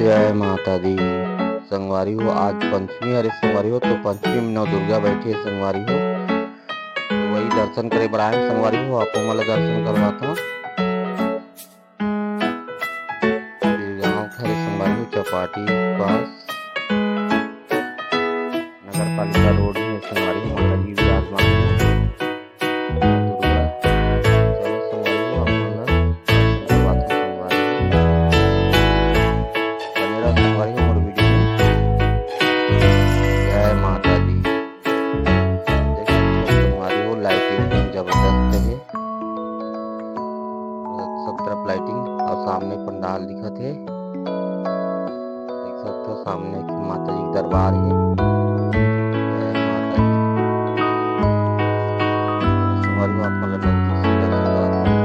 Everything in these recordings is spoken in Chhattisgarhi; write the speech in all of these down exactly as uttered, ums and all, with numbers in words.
जय माता दी। संगवारी हो, आज पंचमी हरे संगवारी हो, तो पंचमी में नौ दुर्गा बैठी है संगवारी हो, तो वही दर्शन करे बर आए संगवारी हो, आप मन ला दर्शन करवाता हूँ। गाँव हरे संगवारी हो, चौपाटी पास नगर पालिका रोड में संगवारी हो, माता जी विराजमान है। दुर्गा, चलो संगवारी हो, आप मन ला दर्शन करवात हूँ संगवारी हो। बने रहो संगवारी हो मोर वीडियो में। जय माता दी। देख सकते हो संगवारी हो, लाइटिंग एकदम जबरदस्त है। सब तरफ लाइटिंग और सामने पंडाल दिखत है। देख सकते हो सामने एक माता जी के दरबार है। जय माता दी। संगवारी हो, आप मन ला नजदीक से दर्शन करात हूँ।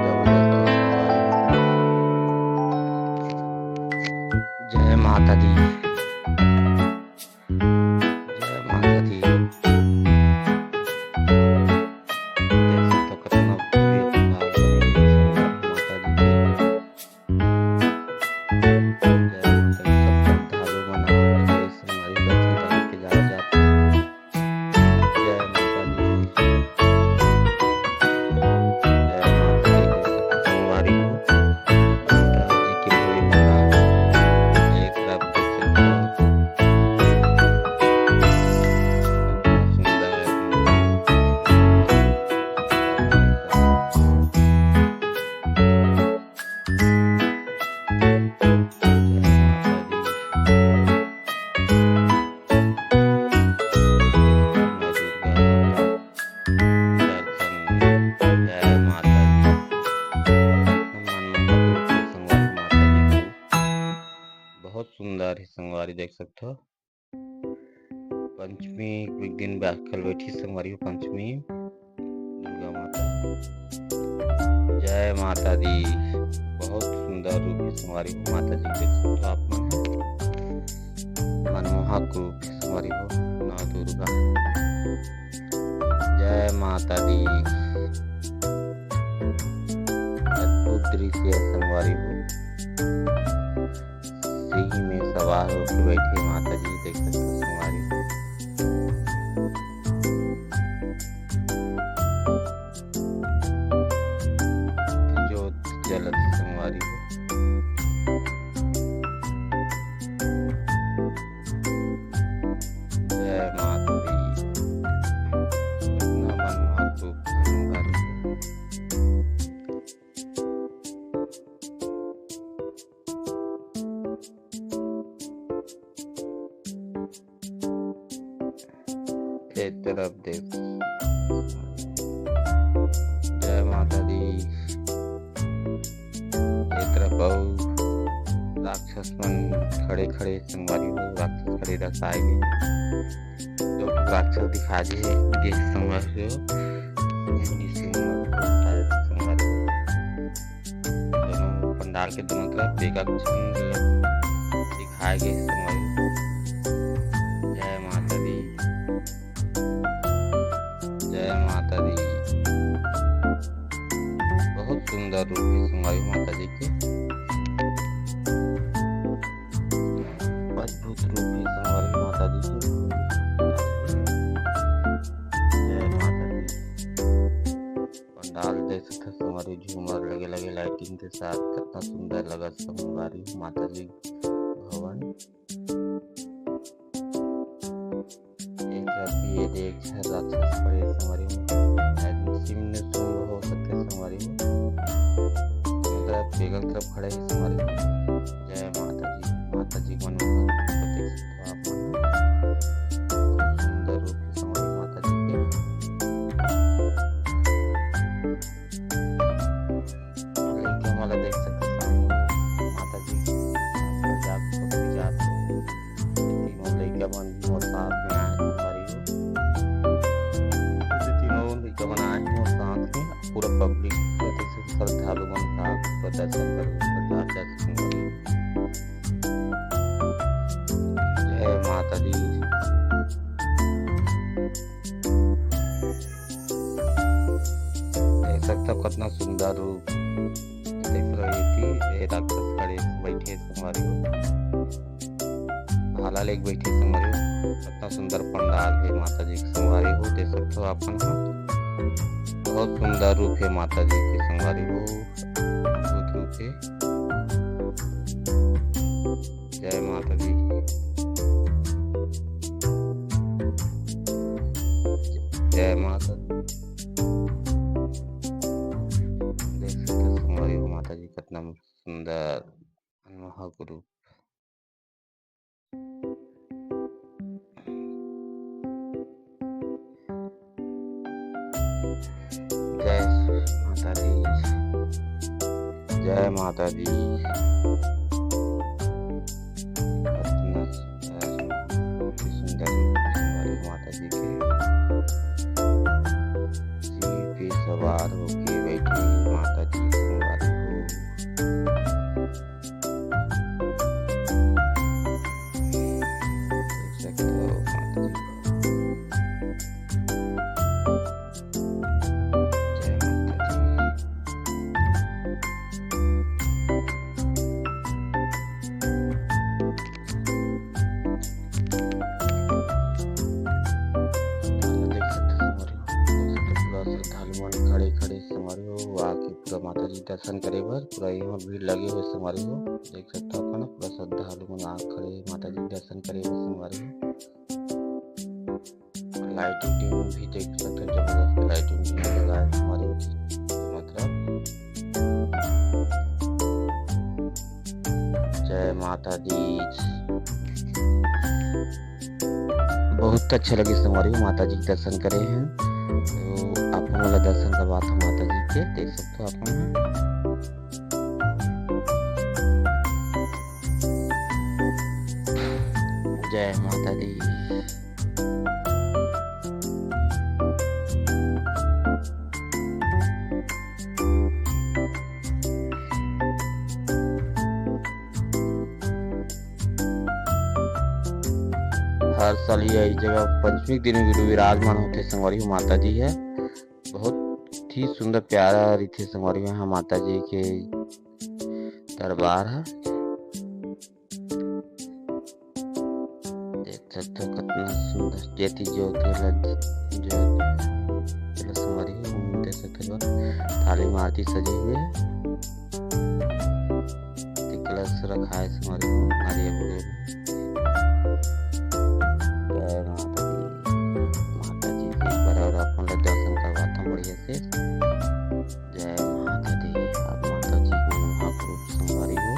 जबरदस्त है संगवारी हो। जय माता दी। जय माता दी। देख सकते हो कतना भव्य पंडाल बने हे माता जी के। जय माता दी। सब श्रद्धालु मन ह संगवारी दर्शन करके जावत जात हे। जय माता दी। जय माता दी। संगवारी हो, माता जी के भव्य पंडाल एक तरफ देख सकते हो। कितना सुंदर है। जय माता दी। दुर्गा माता दर्शन। जय माता दी। मनमोहक रूप से संगवारी माता जी को बहुत सुंदर है संगवारी, देख सकते हो। पंचमी एक दिन बा-, कल बैठी संगवारी हो पंचमी दुर्गा माता। जय माता दी। बहुत सुंदर रूप है संगवारी हो माता जी, देख सकते हो आप मन। मनमोहक रूप है संगवारी हो माँ दुर्गा। जय माता दी। अद्भुत दृश्य है संगवारी हो। सिंह में सवार होकर बैठे माता जी, देख सकते हो संगवारी। जोत जलत संगवारी हो। जय माता दी। कितना मनमोहक रूप संगवारी हो। एक तरफ देख। जय माता दी। एक तरफ अउ राक्षस मन खड़े खड़े संगवारी हो, राक्षस खड़े रसाए गे। दो ठो राक्षस दिखा दे गे संगवारी हो। दोनों पंडाल के दोनों तरफ बेगा कुछ दिखाए गे संगवारी। जय माता दी। जय माता दी। बहुत सुंदर रूप है संगवारी माता जी के। अद्भुत रूप है संगवारी माता जी के। जय माता दी। पंडाल देख सकते हो संगवारी, झूमर लगे लगे लाइटिंग के साथ, कितना सुंदर लगा संगवारी माता जी भवन। एक तरफ ये देख है राक्षस खड़े संगवारी हो, सिंह में सुंभ हो सकते संगवारी हो। एक तरफ बेगल तरफ खड़े हैं संगवारी हो। जय माता जी, माता जी के मनमोहक रूप को देख सकते हो आप मन। बहुत सुंदर रूप है संगवारी माता जी के। लइका मन ला देख सकत हन, माता जी जात, जात, तीनों लइका मन मोर साथ में आए संगवारी हो। तीनों लइका मन आए मोर साथ में, पूरा पब्लिक देख सकत, श्रद्धालु मन का प्रदर्शन कर, प्रचार कर संगवारी हो। जय माता दी। देख सकत हो कितना सुंदर रूप। देख रहे थी, ये राक्षस खड़े बैठे बैठे संगवारी हो, भाला लेके बैठे संगवारी हो। इतना सुंदर पंडाल हे माता जी के संगवारी हो, देख सकते हो आप मन ह। बहुत सुंदर रूप हे माता जी के संगवारी हो, अद्भुत रूप हे। जय माता दी, जय माता दी। देख सकते हो संगवारी हो, माता जी कितना सुंदर अनमोहक रूप। जय माता दी, जय माता दी। इतना सुंदर, बहुत ही सुंदर रूप हमारी माता जी के। सिंह पे सवार होके बैठी माता जी संगवारी हो। देख सकते हो माता जी। जय माता दी। देख सकते हो संगवारी हो, देख सकते हो पूरा श्रद्धालु मन खड़े खड़े संगवारी हो, आके पूरा माता जी दर्शन करे बर पूरा यहाँ भीड़ लगे हुए संगवारी हो। देख सकते हो अपन पूरा श्रद्धालु मन आ खड़े माता जी दर्शन करे बर संगवारी हो। लाइटिंग टीम भी देख सकते हो, जबरदस्त लाइटिंग टीम लगा है हमारे, मतलब, जय माता दी। बहुत अच्छा लगे संगवारी हो, माता जी के दर्शन करे हैं, तो आप मन ला दर्शन करवात हो माता जी के, देख सकते हो आप मन। जय माता दी। हर साल यही जगह पंचमी के दिन विराजमान होथे संगवारी हो माता जी ह। बहुत ही सुंदर प्यारा रहिथे संगवारी हो, यहाँ माता जी के दरबार ह। देख सकते हो कितना सुंदर ज्योति ज्योत वाला ज्योत वाला संगवारी हो, देख सकते हो थाली में आरती सजे हुए है। कलश रखा है संगवारी हो, नारियल उरियल। जय माता दी, माता जी के एक बार और आप मन ला दर्शन करवाता हूँ बढ़िया से। जय माता दी, आप माता जी के मनमोहक रूप संगवारी हो।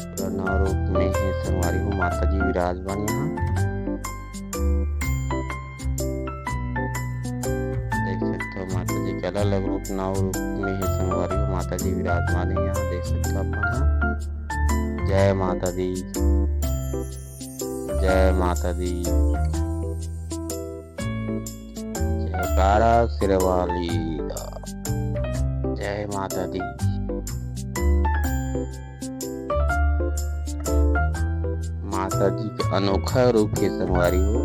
पूरा नौ रूप में है संगवारी हो, माता जी विराजमान यहाँ। देख सकते हो माता जी के अलग-अलग रूप, नौ रूप में है संगवारी हो, माता जी विराजमान है यहाँ, देख सकते हो अपन ह। जय माता दी, जय माता दी। जयकारा सिरवाली दा। जय माता दी। माता जी के अनोखा रूप हे संगवारी हो,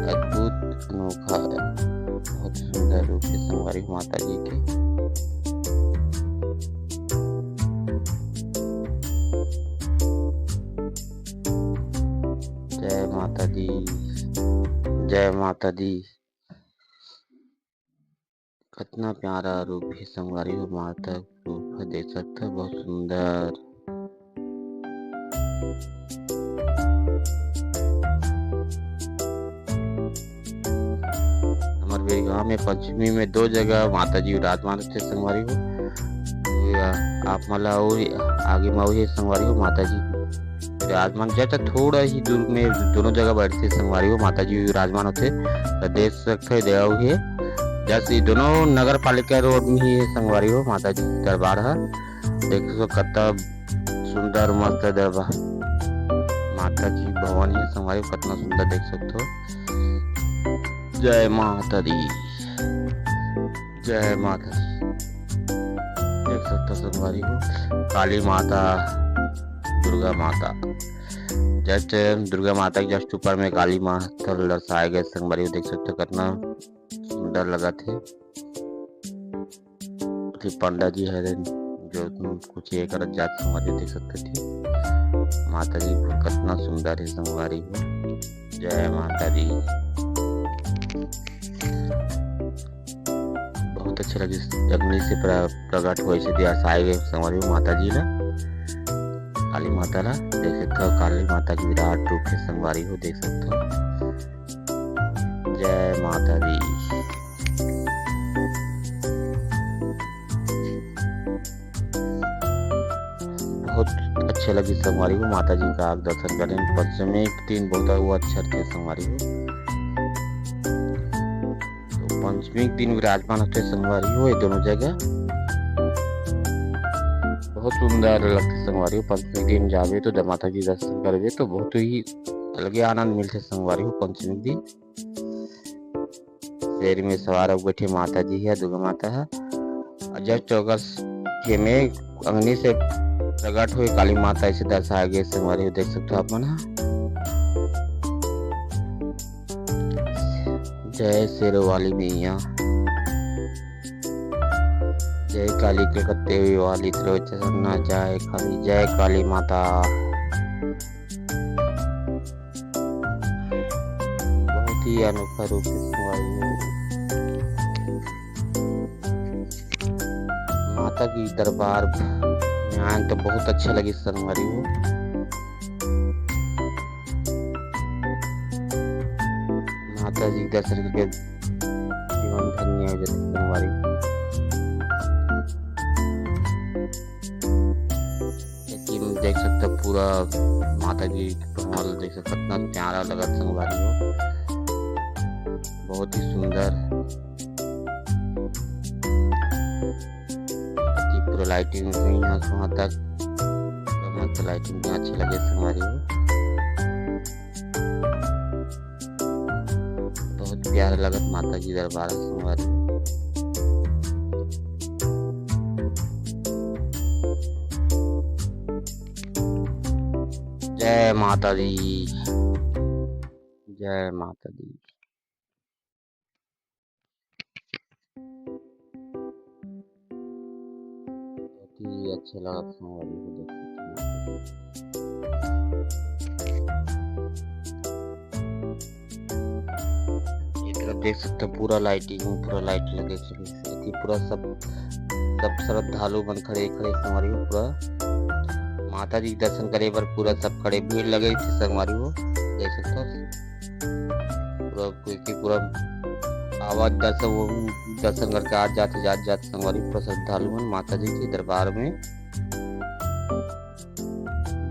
अद्भुत अनोखा, बहुत सुंदर रूप हे संगवारी हो माता जी के। जय माता दी, जय माता दी। कितना प्यारा रूप हे संगवारी हो, माता रूप हे, देख सकते हो, बहुत सुंदर। हमर बीरगांव में पंचमी में दो जगह माता जी विराजमान होथे संगवारी हो। तो या आप मन ला अउ आगे में अउ हे संगवारी हो, माता जी विराजमान जस्ट थोड़ा ही दूर में दोनों जगह बैठथे संगवारी हो, माता जी विराजमान होथे। तो देख सकते हो, देव हे जैसे ये दोनों नगर पालिका रोड में ही हे संगवारी हो, माता जी दरबार ह। देख सकते हो, कतका सुंदर मस्त दरबार, माता जी भवन हे संगवारी हो, कितना सुंदर देख सकते हो। जय माता दी, जय माता दी। देख सकते हो संगवारी हो, काली माता, दुर्गा माता, जस्ट दुर्गा माता के जस्ट ऊपर में काली माता ल दर्शाए गए संगवारी हो, देख सकते हो कितना सुंदर लगत हे। के पंडा जी हरे, जो कुछ ये करत जात संगवारी हो, देख सकत हव। माता जी कतना सुंदर हे संगवारी हो। जय माता दी। बहुत अच्छा लगिस, अग्नि से प्र-, प्रकट होए से दरसाए गे संगवारी हो माता जी ला, काली माता ला। देख सकत हव, काली माता के विराट रूप हे संगवारी हो, देख सकत हव। जय माता दी। बहुत अच्छा लगिस संगवारी हो, माता जी के दर्शन करेन। पंचमी के दिन बहुत अच्छा रहिथे संगवारी हो। तो पंचमी के दिन विराजमान होथे संगवारी हो ये दोनों जगह। बहुत सुंदर लगथे संगवारी हो। पंचमी के दिन जाबे तो द-, माता जी दर्शन करबे तो बहुत ही अलगे आनंद मिलथे संगवारी हो पंचमी के दिन। शेर में सवार होके बैठे माता जी हे, दुर्गा माता हे। अउ just ओकर स-, के में अग्नि से प्रकट होए काली माता, अइसे दरसाए गे संगवारी हो, देख सकत हव आप मन ह। जय शेर वाली मैया, जय काली कलकत्ते वाली त्रिलोचन, जय काली, जय काली माता। बहुत ही अनोखा रूप हे संगवारी हो। माता के दरबार में आएन तो बहुत अच्छा लगिस संगवारी हो। माता जी के दर्शन करके जीवन धन्य हो जाथे संगवारी हो। लेकिन देख सकत हव पूरा माता जी के भवन ल देख सकत हव, कतना प्यारा लगत संगवारी हो, बहुत ही सुंदर। अति पूरा lighting हे यहाँ से वहाँ तक, मस्त lighting हे, अच्छा लगे संगवारी हो। बहुत प्यारा लगत माता जी दरबार संगवारी। जय माता दी, जय माता दी। बहुत ही अच्छा लगत संगवारी हो, देख सकत हव। ये तरफ देख सकत हव पूरा lighting, पूरा light लगे हे, पूरा सब, सब श्रद्धालु मन खड़े खड़े संगवारी हो, पूरा माता जी के दर्शन करे बर पूरा सब खड़े, भीड़ लगे हे संगवारी हो, देख सकत हव। पूरा, क्योंकि पूरा आवाज दर्शन, वो दर्शन करके आ जात, जात, जात संगवारी, पूरा श्रद्धालु मन माता जी के दरबार में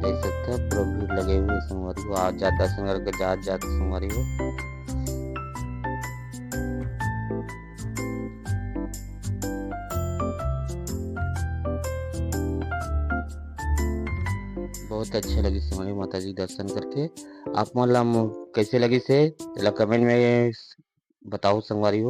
देख सकत हव, पूरा भीड़ लगे हुए संगवारी हो, आ जात दर्शन करके जात, जात संगवारी हो। बहुत अच्छा लगिस संगवारी हो माता जी के दर्शन करके। आप मन ला मो-, कैसे लगिस हे, तेला comment में बताओ संगवारी हो।